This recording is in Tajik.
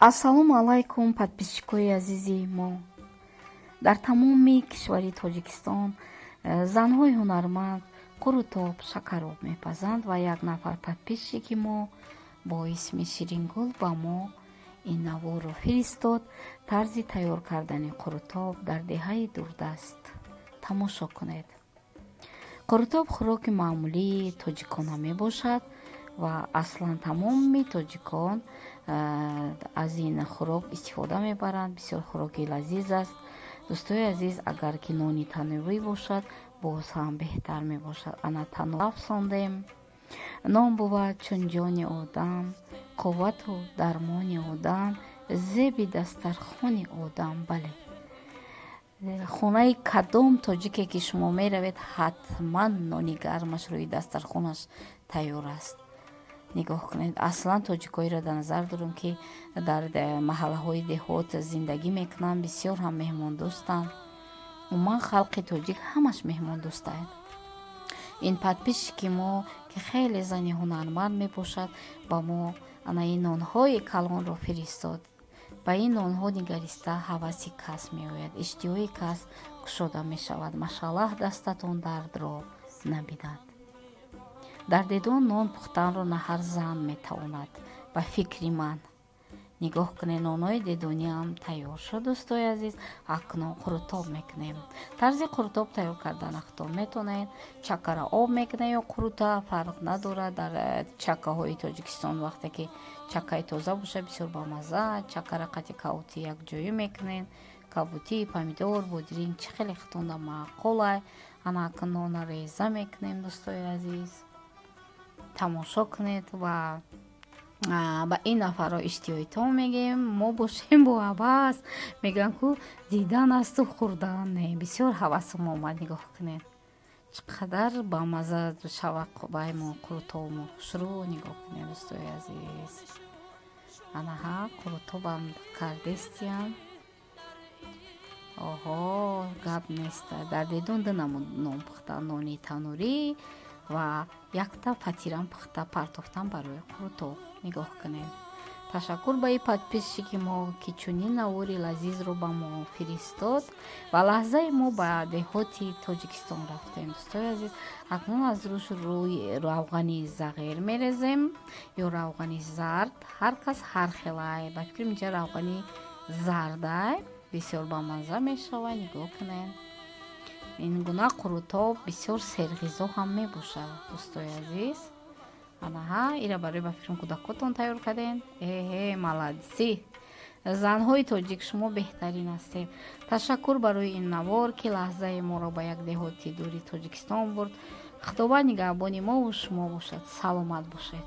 Ассалому алайкум, подписчикои азизи мо дар тамоми кишвари Тоҷикистон. Занҳои ҳунарманд қурутоб, шакароб мепазанд ва як нафар подписчики мо бо исми Ширингул ба мо ин наворро фиристод, тарзи тайёр кардани қурутоб дар деҳаи дурдаст. Тамошо кунед. Қурутоб хӯроки маъмулии тоҷикона мебошад ва аслан тамоми тоҷикон аз ин хӯрок истифода мебаранд. Бисёр хӯроки лазиз аст, дӯстои азиз. Агар ки нони танӯрӣ бошад, боз ҳам беҳтар мебошад. Ана, танӯр афсондем. Нон бувад чун ҷони одам, қуввату дармони одам, зеби дастархони одам. Бале, хонаи кадом тоҷике ки шумо меравед, ҳатман нони гармаш рӯи дастархонаш тайёр аст. Нигоҳ кунед, аслан тоҷикоеро дар назар дорам, ки дар маҳаллаҳои деҳот зиндагӣ мекунанд, бисёр ҳам меҳмондӯстанд. Умуман, халқи тоҷик ҳамаш меҳмондӯстанд. Ин подписчики мо, ки хеле зани ҳунарманд мебошад, ба мо ана ин нонҳои калонро фиристод. Ба ин нонҳо нигариста, ҳаваси кас меояд, иштиҳои кас кушода мешавад. Машаллаҳ, дастатон дардро набинад. Дар дедон нон пухтанро на ҳар зан метавонад, ба фикри ман. Нигоҳ кунед, нонҳои дедониам тайёр шуд, дӯстои азиз. Акнун қурутоб мекунем. Тарзи қурутоб тайёр кардан худтон метавонед. Чакара об мекунед ё қурута, фарқ надорад. Дар чакаҳои Тоҷикистон, вақте ки чакаи тоза бошад, бисёр бамазза. Чакара қати кабутӣ якҷоя мекунед, кабутӣ, помидор, бодиринг, чӣ хеле худтонда маъқулай. Ана, акнун нона реза мекунем, дӯстои азиз. Тамошо кунед ва ба ин нафарро иштиҳоитон мегӯем. Мо бошем бо ҳавас, мегӯям ку, дидан асту хӯрдан не. Бисёр ҳавасам омад. Нигоҳ кунед, чӣ қадар бамазза шава баймон қурутобмо. Хушрӯ, нигоҳ кунед, дӯстои азиз. Анаҳа, қурутобам кардестиям. Оҳо, гап нест. Дар дедон ду намуд нон пухтан: нони танӯрӣ ва якта фатирам пухта партофтан барои қурутоб. Нигоҳ кунед. Ташаккур ба ин подписчики мо, ки чунин навори лазизро ба мо фиристод ва лаҳзаи мо ба деҳоти Тоҷикистон рафтем. Дӯстои азиз, акнун аз рӯш рӯи равғани зағир мерезем ё равғани зард, ҳар кас ҳар хелай. Ба фикрам, инҷа равғани зардай, бисёр бамазза мешавад. Нигоҳ кунед, ин гуна қурутоб бисёр серғизо ҳам мебошад, дӯстои азиз. Анаҳа, ира барои, ба фикрам, кӯдакотон тайёр кардем. Эҳе, молодцы, занҳои тоҷик, шумо беҳтарин ҳастед. Ташаккур барои ин навор, ки лаҳзаи моро ба як деҳоти дури Тоҷикистон бурд. Худованд нигаҳбони мову шумо бошад. Саломат бошед.